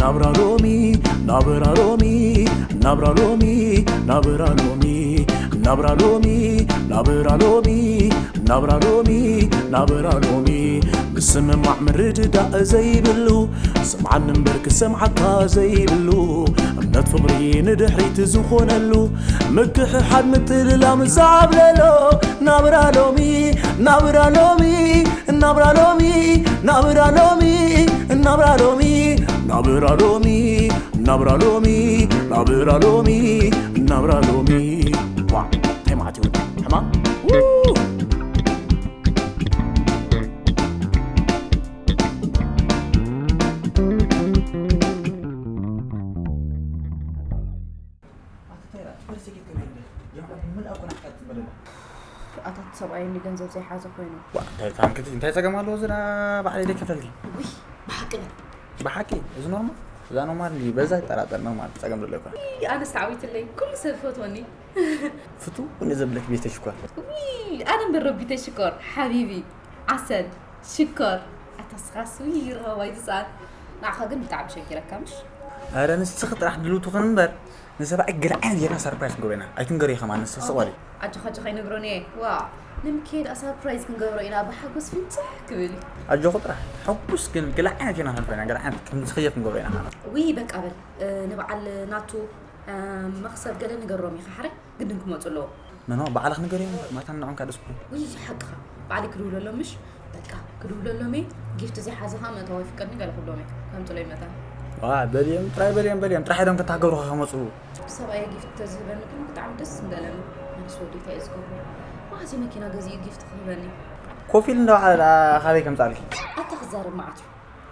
ናብራ ሎሚ ናብራ ሎሚ ናብራ ሎሚ ናብራ ሎሚ ናብራ ሎሚ ናብራ ሎሚ ናብራ ሎሚ ናብራ ሎሚ፣ ምስምማዕ ምርድዳእ ዘይብሉ፣ ስምዓኒ እምበር ክሰምዓካ ዘይብሉ፣ እምነት ፍቕሪ ንድሕሪት ዝኾነሉ፣ ምክሕሓድ ምትልላም ዝዓብለሎ፣ ናብራ ሎሚ ናብራ ሎሚ ናብራ ሎሚ ናብራ ሎሚ ናብራ ሎሚ ናብራ ሎሚ ናብራ ሎሚ ናብራ ሎሚ ናብራ ሎሚ። ዋ፣ እንታይ ማለት እዩ? ሕማም? ው! ኣታ እንታይ ደኣ? በርሲ ጌት ከመይ እንደ? ያው ምን ኣኮና ሓቃት ትበለለ? ኣታ እቲ ሰብኣይ እንዲ ገንዘብ ዘይሓዘ ኮይኑ። ዋ፣ እንታይ ታንክቲ፣ እንታይ ጸገም ኣለዎ? ዝና ባዕለይ ደይ ከፈልቲ። ውይ፣ ብሓቂ በል። ብሓቂ፣ እዚ ኖርማል? እዛ ኖርማል እንዲ በዛ ይጠራጠር፣ ኖርማል ጸገም ዘሎ ይኮን። ውይ፣ ኣነስ ተዓዊትለይ፣ ኩሉ ሰብ ፈትወኒ። ፍቱ፣ እንደ ዘብለክ ቤተ ሽኮር። ውይ፣ ኣነ እምበር ረቢ ተሽኮር፣ ሓቢቢ፣ ዓሰል፣ ሽኮር። ኣታ ስኻስ፣ ውይ፣ ይረኸባ ይትጻን። ንዓኻ ግን ብጣዕሚ ሸጊረካ፣ ምሽ? ኣረ ንስኺ ጥራሕ ድልው ትኹን እምበር፣ ንሰብኣይ ገለ ዓይነት ጌርና ሰርፕራይዝ ክንገብሮ ኢና። ኣይትንገርዮ ከማን፣ ንስኺ ስቕ በሊ። ኣጆኻ፣ ኣጆኻ ኣይነግሮን እየ። ዋ፣ ንምኬድ ሰርፕራይዝ ክንገብሮ ኢና፣ ብሓጎስ ፍንጭሕ ክብል እዩ። ኣጆኹ ጥራሕ፣ ሕጉስ ግን ገለ ዓይነት ጌርና ክንፈልጥ ኢና፣ ገለ ዓይነት ከም ዝኽየፍ ክንገብሮ ኢና። ውይ፣ በቃ በል፣ እ፣ ንበዓል ናቱ፣ እ፣ መኽሰብ ገለ ንገሮም ኢኻ፣ ሓራይ ግድን ክመጹ ኣለዎም። መኖ፣ በዓልኽ ንገርዮም እምበር፣ ማታ ንዕኦም ካደስኩ። ውይ፣ ሓቅኻ። ባዕለይ ክድውለሎም ምሽ? በቃ፣ ክድውለሎም እየ። ጊፍት ዘይሓዘኻ ምእታው ኣይፍቀድኒ ገለ ክብሎም እየ። ከምጽሎ ይመታ። ዋ፣ በልዮም፣ ጥራይ በልዮም፣ በልዮም። ጥራሕ ኢዶም ከተሃገብሩኻ ከመጹ። ሰብኣየ ጊፍት ተዝህበኒ ግን ብጣዕሚ ደስ ምበለኒ። ኣነስ ወዲ እንታይ እየ ዝገብሮ? ዋዚ መኪና ገዚኡ ጊፍት ክህበኒ። ኮፍ ኢሉ እንዳወሓለ ደኣ ካበይ ከምጻልኪ? ኣታ ክዛረብ መዓት እዩ።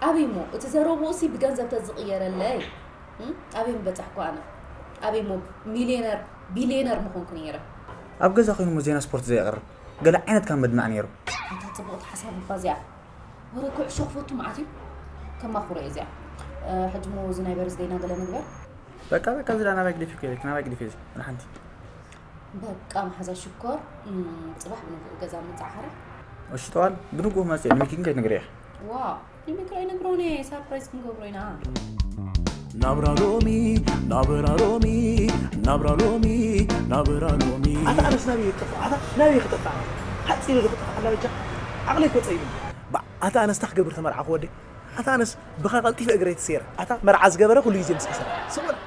ኣበይ እሞ? እቲ ዘረብኡሲ ብገንዘብ ተዝቕየረለይ። እም? ኣበይ ምበጻሕኩ ኣነ? ኣበይ እሞ ሚልዮነር፣ ቢልዮነር ምኾንኩ ነይረ? ኣብ ገዛ ኮይኑ እሞ ዜና ስፖርት ዘየቕርብ፣ ገለ ዓይነት ካብ መድማዕ ነይሩ። ኣታ ጽቡቕቲ ሓሳብ እባ እዚኣ። ወረ ኩዕሾ ክፈቱ መዓት እዩ። ከማኹረ እየ እዚኣ። እ፣ ሕጂ እሞ እዚ ናይ በርዝደይና ገለ ንግበር። በቃ፣ በቃ፣ እዚ ደኣ ናባይ ግደፊ እኮ ኢለኪ፣ ናባይ ግደፊ እዚ፣ ወላ ሓንቲ። በቃ፣ መሓዛ ሽኮር፣ እም፣ ጽባሕ ብንግኡ ገዛ ምጻእ ሓረ። እሺ፣ ጠዋል፣ ብንግኡ መጽእ፣ ንሚኪ ግን ከይትነግርያ። ዋው። ንምክራይ ነግሮኔ ሰርፕራይዝ ክንገብሮ ኢና። ናብራ ሎሚ ናብራ ሎሚ ናብራ ሎሚ ናብራ ሎሚ ኣታ ኣነስ ናበይ ይጠፋ? ኣታ ናበይ ክጠፋ? ሓፂ ኢሉ ክጠፋ ኣላ በጃ። ዓቕለይ እኮ ፀይዱ። ባ-፣ ኣታ ኣነስ ታ ክገብር ተመርዓኹ ወደይ። ኣታ ኣነስ ብኻ ቀልጢፈ እግረይ ተሰይረ። ኣታ መርዓ ዝገበረ ኩሉ ግዜ ምስ ከሰረ። ስቕ በል።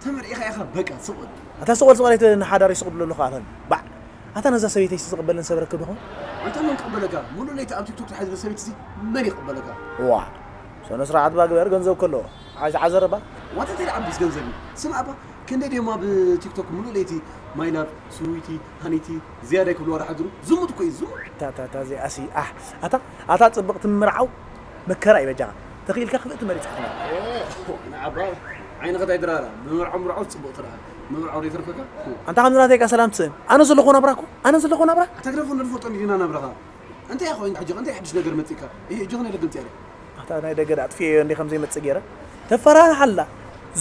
ተመርዒኻ ኢኻ በቃ ስቕ በል። ኣታ ስቕ በል ስቕ በል ኣይተ-፣ ንሓዳር ይስቕ ብሎ ኣለኹ ኣታ። ባዕ። ኣታ ነዛ ሰበይተይ ዝቕበልን ሰብ ረክብ ዶ ኾን? ኣንታ መን ክቕበለካ? ሙሉእ ለይቲ ኣብ ቲክቶክ ትሓድር ሰበይቲ እዚ መን ይቕበለካ? ዋ፣ ስነ ስርዓት ባግበር ገንዘብ ከሎ ዓዝ ዓዘረባ። ዋታ ተይ ዓቢስ ገንዘብ እዩ። ስማዕ እባ፣ ክንደይ ደማ ብቲክቶክ ሙሉእ ለይቲ ማይ ላቭ፣ ስዊቲ፣ ሃኒቲ፣ ዝያዳይ ክብልዋ ዝሓድሩ? ዝሙት እኮ እዩ፣ ዝሙት። ታ፣ ታ፣ ታ፣ እዚኣሲ፣ ኣህ፣ ኣታ፣ ኣታ ጽብቕቲ ምምርዓው መከራ እዩ በጃኻ። ተኽኢልካ ክፍእቲ መሪጽካ ትነብር። ኦ፣ ንዓባ ዓይንኻ ታይ ድራራ? ምምርዓው ምርዓው ጽቡቕ ትርኣ። ምምርዓው ዘይተርፈካ? ኣንታ ከምዚ ናተይ እካ ሰላም ትስእን። ኣነ ዘለኹ ናብራ እኮ፣ ኣነ ዘለኹ ናብራ። ኣታ ግደፎ፣ ንፈልጦ እንዲና ናብራኻ። እንታይ ኢኻ ኮይንካ ሕጂ? እንታይ ሓድሽ ነገር መጺእካ? ይሄ እጆኽን የለግም ጽያለ። ኣታ ናይ ደገ ኣጥፊኤዮ እንዴ ከምዘይ መጽእ ገይረ? ተፈራርሓላ።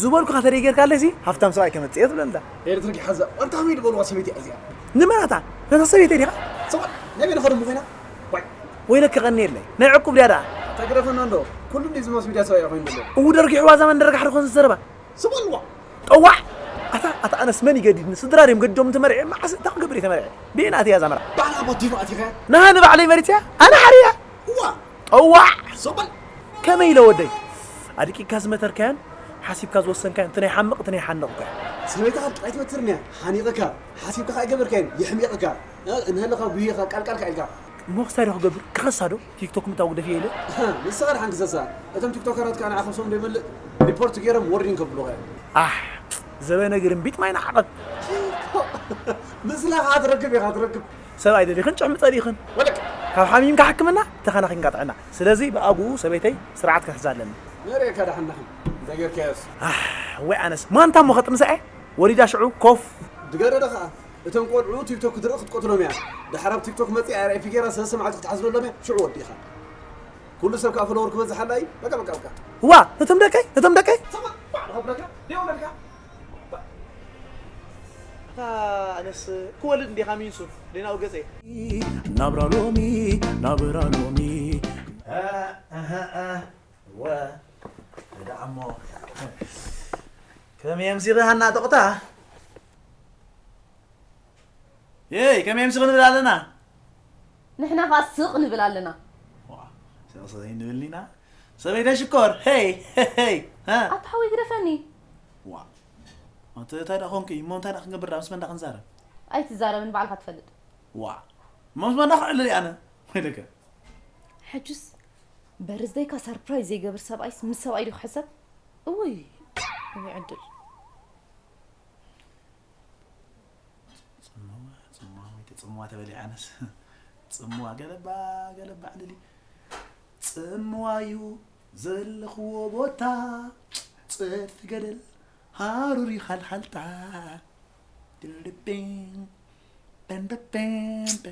ዝበልኩኻ ተደይ ጌርካ ኣለሲ፣ ሃፍታም ሰብኣይ ከመጽእ እየ ትብለንዳ። ኤሌክትሪክ ሓዛ። ኣንታ ከመይ ዝበልዋ ሰበይቲ እያ እዚኣ? ንመን ኣታ? ነታ ሰበይቲ ዲኻ? ሰብኣይ፣ ናይ በይንኻ ደሞ ኮይና? ዋይ። ወይለከ ቀንየለይ። ናይ ዕቁብ ድያ ደኣ? ኣታ ግደፈና እንዶ። ኩሉ እንዲ ዝማስ ሚድያ ሰብኣይ ኮይኑ ዘሎ። እው ደርጊሕዋ እዛ መንደር ጋሕሪ ኮን ዝዘረባ። ስቕ በልዋ። ጠዋዕ! ኣታ፣ ኣታ ኣነስ መን ይገዲድኒ? ስድራ ድዮም ገዲዶም ተመርዐ? መዓስ እንታይ ክገብር እየ ተመርዐ? ብየን ኣትያ እዛ መርዓ? ባዕላ ቦዲኖ ኣቲኻ? ንሃ ንባዕለይ መሪፅያ? ኣነ ሓርያ? እዋ! ጠዋዕ! ስቕ በል። ከመይ ኢለ ወደይ? ኣድቂካ ዝመተርካያን ሓሲብካ ዝወሰንካያን እቲ ናይ ሓምቕ እቲ ናይ ሓንቕ እኮ እያ። ሰበይትኻ ጥራይ ትመትርኒ እያ። ሓኒቕካ፣ ሓሲብካ ከኣ ኣይገበርካዮን፣ የሕሚቕካ። እ፣ እንሀለኻ ጉየኻ፣ ቃልቃልካ ኢልካ። እሞ ክሳይ ዶ ክገብር? ክኸሳ ዶ? ቲክቶክ ምታው ግደፍ እየ ኢለ። ንስኻ ደሓን ክሰሳ። እቶም ቲክቶከራት ከኣ ንዓኻ ሰም ዘይመልእ ሪፖርት ገይሮም ዎርኒንግ ከብሉኻ እዮም። ኣሕ፣ ዘበነ ግርምቢጥ ማይ ንዓቐብ። ምስላ ከኣ ትረክብ ኢኻ፣ ትረክብ። ሰብኣይ ደሊኽን ጭሕሚ ጸሊእኽን። ወለክ። ካብ ሓሚምካ ሕክምና፣ ተኸናኺንካ ጥዕና። ስለዚ ብኣግኡ ሰበይተይ ስርዓት ክሕዛ ኣለኒ። ነርእየካ ደሓን ደሓን። እንታይ ጌርካዮስ? ኣሕ፣ ወይ ኣነስ። ማንታ እሞ ከጥምሳ እየ? ወሊዳ ሽዑ ኮፍ። ድገረደ ከኣ። እቶም ቆልዑ ቲክቶክ ክትርኢ ክትቀትሎም እያ። ደሓር ኣብ ቲክቶክ መጺኣ ኣርኣይ ፊጌራ ሰለስተ መዓልቲ ክትሓዝለሎም እያ። ሽዑ ወዲእኻ። ኩሉ ሰብ ከኣ ፎሎወር ክበዝሓላ እዩ። በቃ፣ በቃ፣ በቃ። ዋ፣ ነቶም ደቀይ፣ ነቶም ደቀይ። ሰማ፣ ባዕልኻ ብለካ፣ ደይ ወለድካ። እታ ኣነስ ክወልድ እንዲኻ ሚንሱ፣ ደይናው ገጸይ። ናብራ ሎሚ፣ ናብራ ሎሚ። እ፣ እህ፣ እ፣ ወ፣ ደኣ እሞ። ከመይ ኣምሲኺ ሃና ጠቕታ? የይ፣ ከመይ ኣምሲኺ ንብል ኣለና? ንሕና ኸኣ ስቕ ንብል ኣለና። ዋ፣ ስቕ ስቕ ንብል ኢና። ሰበይተይ ሽኮር፣ ሄይ፣ ሄይ፣ ሄይ፣ ሃ? ኣታ ሓወይ ግደፈኒ። ዋ፣ ኣቲ እንታይ ደኣ ኾንኪ? እሞ እንታይ ደኣ ክንገብር ደኣ? ምስ መን ደኣ ክንዛረብ? ኣይትዛረብን፣ ባዕልኻ ትፈልጥ። ዋ፣ እሞ ምስ መን ደኣ ክዕልል እየ ኣነ? ወይለከ። ሕጅስ በርዝደይካ ሰርፕራይዝ ዘይገብር ሰብኣይስ ምስ ሰብኣይ ዶ ክሕሰብ? እውይ፣ እውይ ዕድል። ጽምዋ፣ ጽምዋ፣ ወይ ጽምዋ ተበሊዐ ኣነስ። ጽምዋ ገለባ፣ ገለባ ዕልሊ። ጽምዋ እዩ ዘለኽዎ ቦታ። ጽድፊ ገደል፣ ሃሩር እዩ ሓልሓልታ። ድርድብን፣ በንበበንበ።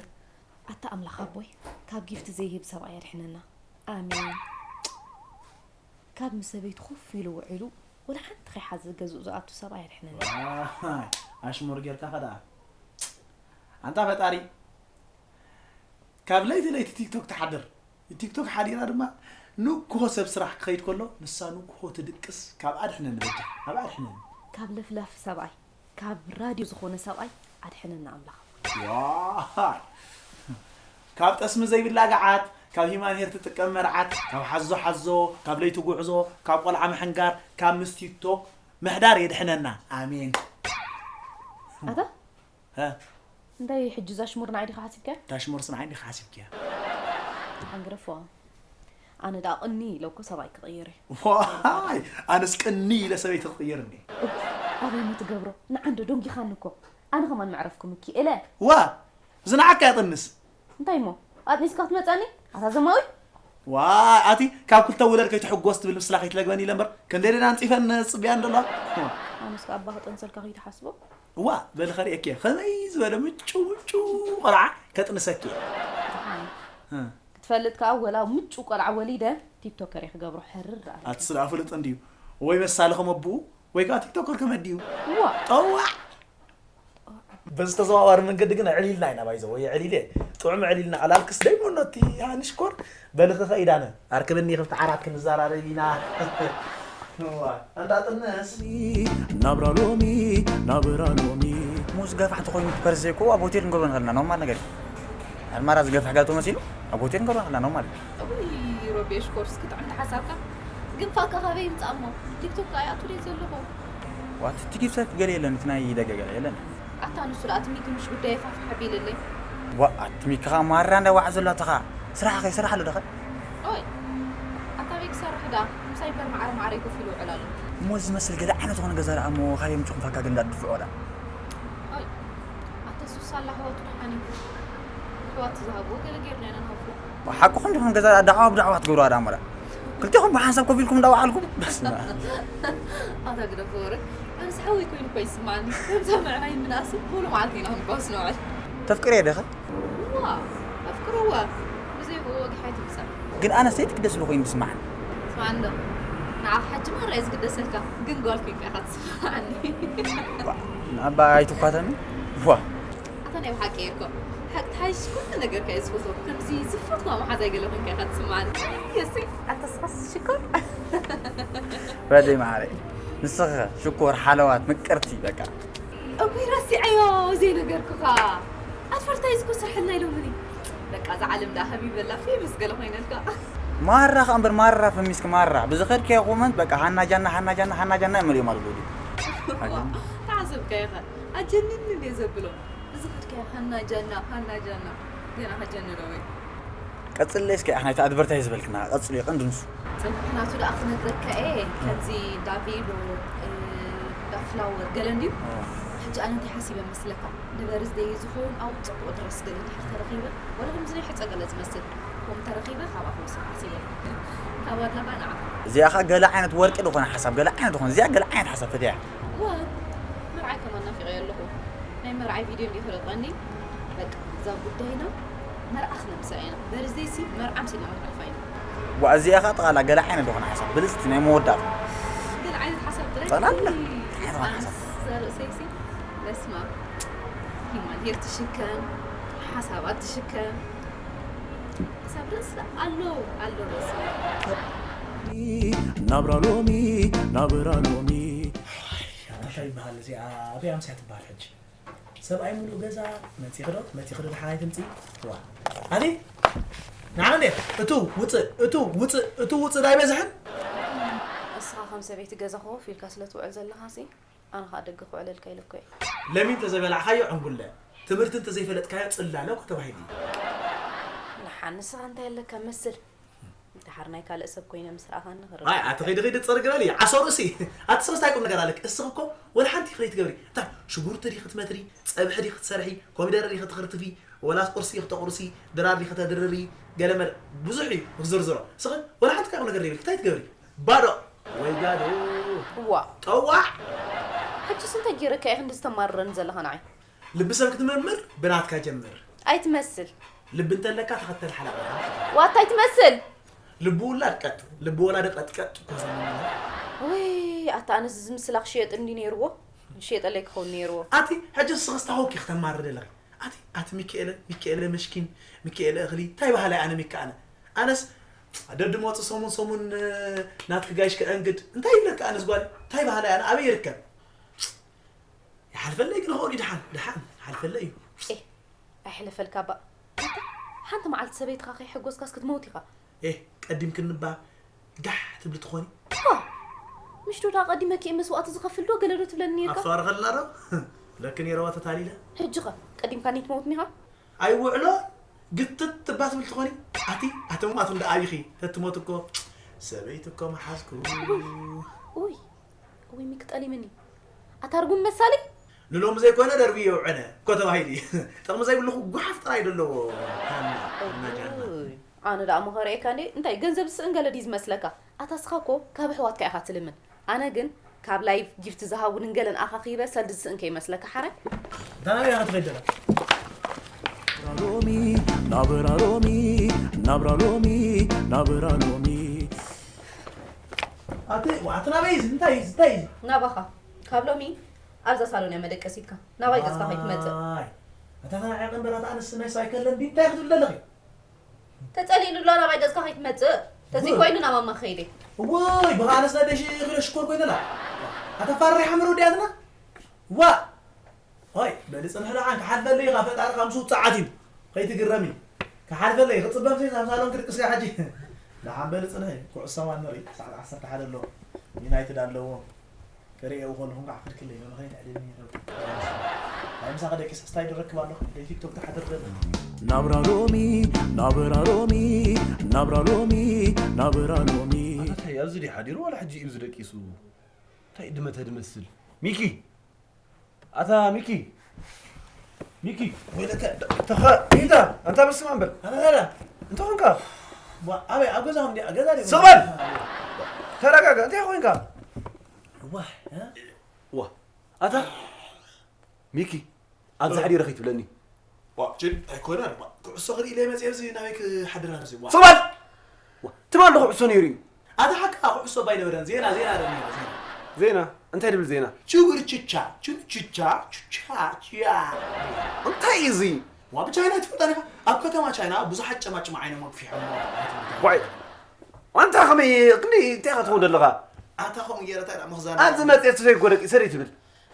ኣታ ኣምላኽ ኣቦይ፣ ካብ ጊፍቲ ዘይህብ ሰብኣይ ኣድሕነና። ኣሜን። ካብ ምስ ሰበይቱ ኮፍ ኢሉ ውዒሉ፣ ወላ ሓንቲ ከይሓዘ ገዝኡ ዝኣቱ ሰብኣይ ኣድሕነና። ዋይ፣ ኣሽሙር ጌርካ ከ ደኣ። ኣንታ ፈጣሪ፣ ካብ ለይቲ ለይቲ ቲክቶክ ትሓድር። ቲክቶክ ሓዲራ ድማ ንግሆ ሰብ ስራሕ ክኸይድ ከሎ፣ ንሳ ንግሆ ትድቅስ። ካብ ኣድሕነኒ በጃ፣ ካብ ኣድሕነኒ። ካብ ለፍላፊ ሰብኣይ፣ ካብ ራድዮ ዝኾነ ሰብኣይ ኣድሕነና ኣምላኽ። ዋይ! ካብ ጠስሚ ዘይብላ ገዓት፣ ካብ ሂማን ሄር ትጥቀም መርዓት፣ ካብ ሓዞ ሓዞ፣ ካብ ለይቲ ጉዕዞ፣ ካብ ቆልዓ ምሕንጋር፣ ካብ ምስ ቲክቶክ ምሕዳር የድሕነና። ኣሜን። ኣታ? ሀ? እንታይ ሕጂ እዛ ሽሙር ንዓይ ዲኻ ሓሲብካያ? እታ ሽሙርስ ንዓይ ዲኻ ሓሲብካያ? ሓንግረፎ። ኣነ ደኣ ቅኒ ኢለ እኮ ሰብኣይ ክቕይር እየ። ዋይ! ኣነስ ቅኒ ኢለ ሰበይቲ ክቕይር እንዴ? ኡፍ፣ ኣበይ ሞ ትገብሮ? ንዓንዶ ደንጊኻኒ እኮ። ኣነ ከማን መዕረፍኩም እኪ እለ። ዋ! እዚ ንዓካ ያጥንስ። እንታይ እሞ? ኣጥኒስካ ክትመጸኒ? ኣታ ዘማዊ? ዋይ! ኣቲ ካብ ክልተ ውለድ ከይትሕጎስ ትብል ምስላ ከይትለግበኒ ኢለ እምበር፣ ክንደይ ደና ኣንጺፈን ጽብያን ደሎ። ኣነስ ከኣ ኣባ ክጠንሰልካ ከይትሓስቦ። እዋ፣ በሊ ከርእየኪ እየ። ከመይ ዝበለ ምጩ ምጩ ቆልዓ ከጥንሰኪ እየ። ደሓን። እ። ክትፈልጥ ከኣ ወላ ምጩ ቆልዓ ወሊደ ቲክቶከር እየ ክገብሮ ሕርር ኣለ። ኣቲ ስለ ፍሉጥ እንድዩ። ወይ መሳሊ ከም ኣቡኡ፣ ወይ ከኣ ቲክቶከር ከም ኣዲኡ። እዋ። ጠዋዕ! በዚ ተዘዋዋሪ መንገዲ ግን ኣዕሊልና ኢና፣ ባይዘ ወይ ኣዕሊለ። ጥዑም ኣዕሊልና። ኣላልክስ ደይሞ ነቲ ሃኒ ሽኮር በልኺ ከይድ ኣነ። ኣርክብኒ ክልተ ዓራት ክንዘራረብ ኢና። እዋ፣ እንዳ ጥንስ። ናብራ ሎሚ፣ ናብራ ሎሚ። ሙዝ ገፋሕ ተኾይኑ ፐርዘ እኮ ኣብ ሆቴል ክንገብሮ ንኽእል ኢና፣ ኖርማል ነገር እዩ። ኣልማራ ዝገፍሕ ጋቶ መሲሉ ኣብ ሆቴል ክንገብሮ ንኽእል ኢና፣ ኖርማል እዩ። እውይ፣ ሮቤሽ ኮርስ ክጥዕም ተሓሳብካ። ግን ፋካ ካበይ ይምጻእ እሞ? ቲክቶክ ከኣ ይኣቱ ድየ ዘለኹ? ዋት፣ እቲ ጊፍተር ገለ የለን፣ እቲ ናይ ደገ ገለ የለን። ኣታ ንሱ ደኣ ትሚኪ ምሽ ጉዳይ ፋፍ ሓቢልለይ። ዋ፣ ኣቲ ሚኪ ኸኣ ማራ እንዳይ ዋዕ ዘሎ ኣቲ ኸኣ። ስራሕ ኸ ይሰርሕ ኣሎ ዶ ኸ? ኦይ፣ ኣታ ኣበይ ክሰርሕ ደኣ? ምሳይ እምበር ማዕረ ማዕረይ ኮፍ ኢሉ ይውዕል ኣሎ። እሞ እዚ ዝመስል ገለ ዓይነት ዝኾነ ገዛ ደኣ እሞ ካበይ ኣምጺኹም ፋካ ግን እንዳትድፍዑ ደኣ? ኦይ፣ ኣታ ሱስ ኣላ ኣሕዋቱ ደሓን እዩ። ኣሕዋቱ ዝሃብዎ ገለ ጌርና ኢና ንሃብዎ። ሓቅኹም ዲኹም? ገዛ ደዓዋ ብደዓዋ ትገብሩዋ ደኣ እሞ ደኣ። ክልቴኹም ብሓንሳብ ኮፍ ኢልኩም እንዳወዓልኩም? በስመ ኣብ። ኣታ ግደፎ ወረ። ኣነስ ሓወይ ኮይኑ እኮ ይስምዓኒ። ከምዛ ምዕራይ ምንኣስ ኩሉ መዓልቲ ኢና ክንጓስ ንውዕል። ተፍቅርዮ ዲኺ? እዋ፣ ኣፍቅርዋ። ብዘይ ብኡ ወግሒ ኣይትምጻእ። ግን ኣነ ሰይቲ ክደስሉ ኮይኑ ዝስምዓኒ። ስማዕ እንዶ። ንዓኻ ሓጂ ማራ እየ ዝግደሰልካ። ግን ጓል ኮይንካ ኢኻ ትስምዓኒ። ዋ፣ ንኣባ ኣይትኳተኒ። ዋ። ኣታ ናይ ብሓቂ እየ እኮ። ሓቂ ትሓይሽ ኩሉ ነገርካ እየ ዝፈትዎ። ከምዚ ዝፈትዋ መሓዛይ ገለ ኮይንካ ኢኻ ትስምዓኒ። የስይ፣ ኣታ ስኻስ ሽኮር። በደይ መዓረይ። ንስኺ ሽኮር፣ ሓለዋት፣ ምቅርቲ፣ በቃ። እወይ ረሲዐዮ ዘይነገርኩኻ። ኣድቨርታይዝ እኮ ስርሐልና ኢሎምኒ። በቃ እዛ ዓለም ደኣ ሃቢበላ ፌመስ ገለ ኮይነልካ። ማራ ከኣ እምበር ማራ ፈሚስኪ ማራ። ብዝኸድክዮ ኮመንት በቃ ሃና ጃና፣ ሃና ጃና፣ ሃና ጃና እዮም መሊኦም ኣለዉ። ተዓዘብካዮ ኸ? ኣጀንኒ እንድየ ዘብሎ። ብዝኸድካዮ ሃና ጃና፣ ሃና ጃና። ገና ከጀንኖ ወይ? ቀጽለይ እስከ፣ ኣሕ፣ ናይቲ ኣድቨርታይዝ ዝበልክና፣ ቀጽለይ፣ ቀንዲ ንሱ። ጽንሕ ናቱ ደኣ ክነግረካ እየ፣ ከምዚ እንዳ ቬሎ፣ እ፣ እንዳ ፍላወር፣ ገለ እንድዩ። ኦ። ሕጂ ኣነ እንታይ ሓሲበ መስለካ? ንበርዝደይ ዝኸውን ኣብ ጽቡቕ ድረስ ገለ እንድሕር ተረኺበ፣ ወላ ከምዚ ናይ ሕጸ ገለ ዝመስል፣ ከምኡ ተረኺበ፣ ካብኣ ክወስድ ሓሲበ። ካብ ኣድላኻ ንዓኻ። እዚኣ ኸኣ ገለ ዓይነት ወርቂ ዝኾነ ሓሳብ፣ ገለ ዓይነት ዝኾነ፣ እዚኣ ገለ ዓይነት ሓሳብ ፈትያ። እዋ፣ መርዓይ ከማን ናፊቐዮ ኣለኹ። ናይ መርዓይ ቪድዮ እንድዩ ክርቐኒ። በቃ፣ እዛ ጉዳይና መርዓ ክነምስኣ ኢና። በርዝደይሲ መርዓ ምሲልና ክንሓልፋ ኢና። ዋ፣ እዚኣ ኸኣ ጠቓላ ገለ ዓይነት ዝኾነ ሓሳብ። ብልጽቲ ናይ መወዳእታ። ገለ ዓይነት ሓሳብ ጥራይ። ጠቕላላ እንታይ ዓይነት ሓሳብ? ኣነስ እዛ ርእሰይሲ፣ በስመ ኣብ። ሂማን ሄር ትሽከም፣ ሓሳባት ትሽከም። ክሳብ ርእሲ ኣሎ፣ ኣሎ ርእሲ። ናብራ ሎሚ ናብራ ሎሚ ኣታ ይበሃል እዚኣ ኣበይ ኣምስያ ትበሃል ሕጂ ሰብኣይ ሙሉእ ገዛ መፂኽዶ መፂኽዶ ደሓናይ ትምፂ ዋ ኣቲ ንዓ እንዴ እቱ ውፅእ እቱ ውፅእ እቱ ውፅእ ዳይበዝሕን እስኻ ከም ሰበይቲ ገዛ ኮፍ ኢልካ ስለ ትውዕል ዘለኻሲ ኣነ ከዓ ደገ ክውዕለልካ ኢለ እኮ እየ። ለሚ እንተዘይበላዕኻዮ ዕንጉለ፣ ትምህርቲ እንተዘይፈለጥካዮ ጽላለ እኮ ተባሂሉ እዩ። ንሓ ንስኻ እንታይ ኣለካ መስል? ደሓር ናይ ካልእ ሰብ ኮይነ ምስ ረኣኻኒ ክርዳእ። ኣይ ኣቲ ኸይዲ ኸይዲ ጽርግ በሊ ዓሶ ርእሲ። ኣቲ ሰለስታይ ቁም ነገር ኣለክ። እስኺ እኮ ወላ ሓንቲ ከይትገብሪ። እንታይ ሽጉርቲ ዲኺ ትመትሪ፣ ጸብሒ ዲኺ ትሰርሒ፣ ኮሚደረ ዲኺ ትኽርትፊ፣ ወላስ ቁርሲ ዲኺ ተቑርሲ፣ ድራር ዲኺ ተድርሪ፣ ገለመለ ብዙሕ እዩ ክዝርዝሮ። እስኺ ወላ ሓንቲ እንታይ ቁም ነገር ዘይብልክ እንታይ ትገብሪ? ባዶ ወይ ጋዶ ዋ ጠዋዕ ሕጂስ እንታይ ጌረካ ኢኺ እንዲ ዝተማርረኒ ዘለኻ ንዓይ ልቢ ሰብ ክትምርምር ብናትካ ጀምር ኣይትመስል ልቢ እንተለካ ተኸተል ሓላቕ ዋታ ኣይትመስል ልቢ ውላድ ቀጥ ልቢ ወላዲ ቀጥቀጥ ኮዘምና ወይ ኣታ ኣነስ እዚ ምስላ ክሽየጥ እንዲ ነይርዎ ሽየጠለይ ክኸውን ነይርዎ ኣቲ ሕጂ ስኽስታ ሆኪ ክተማርር ኣለኺ ኣቲ ኣቲ ሚካኤለ ሚካኤለ መሽኪን ሚካኤለ እኽሊ እንታይ ባህላይ ኣነ ሚካ ኣነ ኣነስ ደዲ መፁ ሰሙን ሰሙን ናትክ ጋይሽ ከእንግድ እንታይ ይብለካ ኣነስ ጓል እንታይ ባህላይ ኣነ ኣበይ ይርከብ ይሓልፈለይ ግን ኸኡ ድሓን ድሓን ይሓልፈለይ እዩ ኤ ኣይሕለፈልካ ባ ሓንቲ መዓልቲ ሰበይትኻ ከይሐጎስካስ ክትመውት ኢኻ ኤ ቀዲምክኒ እባ ጋሕ ትብሊ ትኾኒ ዋ ምሽ ዶ ዳ ቀዲመ ክእ መስዋእቲ ዝኸፍል ዶ ገለ ዶ ትብለኒ ነርካ ኣፋር ኸላ ዶ ለክ ነይረዋ ተታሊለ ሕጂ ኸ ቀዲምካኒ ትመውትኒ ኢኻ ኣይውዕሎ ግትት ትባ ትብል ትኾኒ ኣቲ ኣተሙማት እንዳ ኣብኺ ተትሞት እኮ ሰበይቲ እኮ መሓዝኩ ውይ ውይ ሚክ ጠሊምኒ ኣታ ርጉም መሳሊ ንሎሚ ዘይኮነ ደርቢ የውዕነ እኮ ተባሂሉ እዩ ጥቕሚ ዘይብልኹ ጓሓፍ ጥራይ ደለዎ ሃና ሃና ጃና ኣነ ደኣ መኸረኤካ እንዴ እንታይ ገንዘብ ዝስእን ገለ ድዩ ዝመስለካ ኣታ ስኻ እኮ ካብ ኣሕዋትካ ኢኻ ትልምን ኣነ ግን ካብ ላይፍ ጊፍት ዝሃቡንን ገለን ኣኻኺበ ሰልዲ ዝስእን ከይመስለካ ሓራይ ዳናበይ ኢኻ ትኸይድ ዘላ ሎሚ ናብራ ሎሚ ናብራ ሎሚ ናብራ ሎሚ ኣቲ ዋዕቲ ናበይ እዚ እንታይ እዚ እንታይ እዚ ናባኻ ካብ ሎሚ ኣብዛ ሳሎን እያ መደቀሲትካ ናባይ ገጽካ ከይትመጽእ ኣይ ኣታ ተናዒ ቀንበራት ኣንስ ናይ ሳይከል ለምቢ እንታይ ክትብል ኣለኺ ተጸሊሉላ ናባይ ገጽካ ከይትመጽእ ተዘይ ኮይኑ ናብ ኣማ ከይደ እወይ ብኻነስ ናይ ደሽ ክለ ሽኮር ኮይንላ ኣታ ፋሪ ሓምር ወዲያትና ዋ ሆይ በሊ ጽንሕ ደሓን ክሓልፈለይ ኢኻ ፈጣሪ ካብ ምስ ውጽዓት እዩ ከይትግረሚ ክሓልፈለይ ክጽበም ሲ ኣብ ሳሎን ክድቅስካ ሕጂ ደሓን በሊ ጽንሒ ኩዕሶ ማን ንርኢ ሰዓት ዓሰርተ ሓደ ኣሎ ዩናይትድ ኣለዎ ክርእየው ከለኹም ከዓ ክልክለይ መምኸይት ዕድልኒ ናይ ምሳኸ ደቂሰ ስታይ ድረክብ ኣለኹ ደይ ቲክቶክ ተሓድር ደለ ናብራ ሎሚ ናብራ ሎሚ ናብራ ሎሚ ናብራ ሎሚ ኣታ እንታይ ኣብዚ ድዩ ሓዲሩ ዋላ ሕጂ እዩ ዝደቂሱ እንታይ ድመተ ድመስል ሚኪ ኣታ ሚኪ ሚኪ ወይለከ ተኸ ኢዳ ኣንታ በስመ ኣንበል ኣበራ እንተ ኾንካ ኣበይ ኣብ ገዛኹም ገዛ ስቕ በል ተረጋጋ እንታይ ኾንካ ዋ ዋ ኣታ ሚኪ ኣብዚ ሓዲረ ከይትብለኒ ዋ ጅን ኣይኮነን ዋ ኩዕሶ ክርኢ ኢለ መፅየ እዚ ናበይ ክሓድር ኣብዚ ዋ ስቕ በል ዋ ትማል ዶ ኩዕሶ ነይሩ እዩ ኣታ ሓቅኻ ኩዕሶ እባ ኣይነበረን ዜና ዜና ዶ ነይሩ ዜና ዜና እንታይ ድብል ዜና ችጉር ችቻ ችቻ ችቻ ችያ እንታይ እዩ እዚ ዋ ብቻይና ትፈልጣ ዲኻ ኣብ ከተማ ቻይና ብዙሓት ጨማጭማ ዓይኖም ኣግፊሖም ዋይ ኣንታ ከመይ ክንዲ እንታይ ኢኻ ትኸውን ዘለኻ ኣታ ከምኡ ገይረ እንታይ ደኣ ምኽዛን ኣብዚ መፅኤ ተዘይጎደቂ ሰሪ ትብል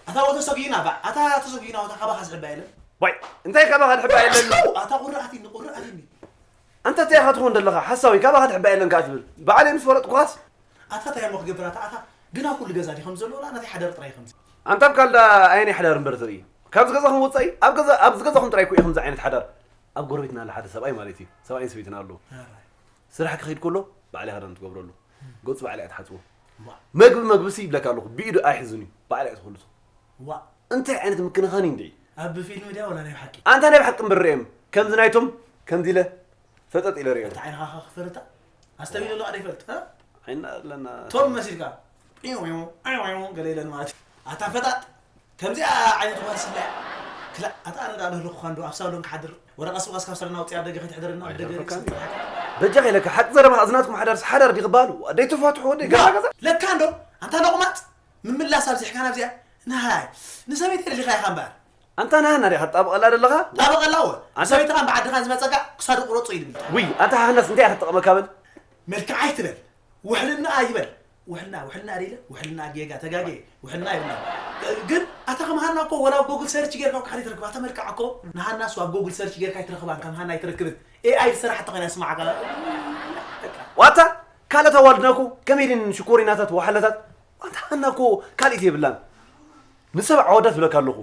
ኣታ ወተሰጊና ባዕ ኣታ ተሰጊና ወታ ካባኻ ዝሕባ የለን ዋይ እንታይ ካባኻ ድሕባ የለን ኣታ ቁርኣት እኒ ቁርኣት እኒ ኣንታ እንታይ ኢኻ ትኾን ዘለኻ ሓሳዊ ካባኻ ድሕባ የለን ከዓ ትብል ባዕለይ ምስ ፈለጥኩኻስ ኣታ እንታይ እሞ ክገብር ኣታ ኣታ ግና ኩሉ ገዛ ዲ ከም ዘለውላ ናተይ ሓደር ጥራይ ከምዚ ኣንታ ኣብ ካልዳ ኣየናይ ሓዳር እምበር ትርኢ ካብዚ ገዛኹም ወፃኢ ኣብ ገዛ ኣብዚ ገዛኹም ጥራይ ኩ ከምዚ ዓይነት ሓዳር ኣብ ጎረቤትና ኣለ ሓደ ሰብኣይ ማለት እዩ ሰብኣይን ሰበይትን ኣለዉ ስራሕ ክኸይድ ከሎ ባዕለይ ሃዳን ትገብረሉ ገፁ ባዕለይ ትሓፅቦ መግቢ መግቢ ሲ ይብለካ ኣለኹ ብኢዱ ኣይሕዝን እዩ ባዕለይ ትኸልሶ ዋ እንታይ ዓይነት ምክንኻን እዩ እንድዒ ኣብ ፊልም ድያ ወላ ናይ ሓቂ ኣንታ ናይ ብሓቂ እምበር ርኤም ከምዚ ናይቶም ከምዚ ኢለ ፈጠጥ ኢለ ርኤም እንታይ ዓይንኻ ክፈርታ ኣስተቢሉ ኣሎ ኣደ ይፈልጥ ዓይና ኣለና ቶም መሲልካ ገለ ኢለን ማለት ኣታ ፈጣጥ ከምዚኣ ዓይነት ጓል ስለ ክላ ኣታ ኣነ ዳኣ ለህልኹኻ እንዶ ኣብ ሳሎን ክሓድር ወረቐ ስብቐስ ካብ ስረና ውፅእ ኣብ ደገ ከይትሕደረና ኣብ ደገ ኣይተርፈካን። በጃ ከይለካ ሓቂ ዘረባ እዝናትኩም ሓዳርስ ሓዳር ዲ ክበሃል ደይ ትፋትሑ ወደይ ገዛ ገዛ ለካ እንዶ ኣንታ ለቑማጥ ምምላስ ኣብዚሕካ ናብዚኣ ናይ ንሰበይቲ ደሊኻ ኢኻ እምበኣር ኣንታ ናህና ዲኻ ትጣበቐላ ዘለኻ ጣበቐላ ወ ኣንታ- ሰበይትኻ ብዓድኻ ዝመፀካ ክሳዱ ቁረፁ ኢልኒ ውይ ኣንታ ሃህናስ እንታይ ኢኻ ትጠቐመካ በል መልክዓ ኣይትበል ውሕልና ይበል። ውሕልና ውሕልና ሪለ ውሕልና ጌጋ ተጋጌ። ውሕልና ይብላ። ግን ኣታ ከም ሃና እኮ ወላ ኣብ ጎግል ሰርች ጌርካ እኮ ሓደ ትረክብ። ኣታ መልክዓ እኮ ንሃናስ ኣብ ጎግል ሰርች ጌርካ ኣይትረኽባን። ከም ሃና ኣይትረክብን። ኤኣይ ዝሰራሕ ተኾይና ስማዓካ። ዋታ ካልእ ተዋልድና እኮ ከመይ ኢለን ሽኮሪናታት ወሓለታት። ዋታ ሃና እኮ ካልኢት የብላን። ንሰብ ዓወዳት ብለካ ኣለኹ።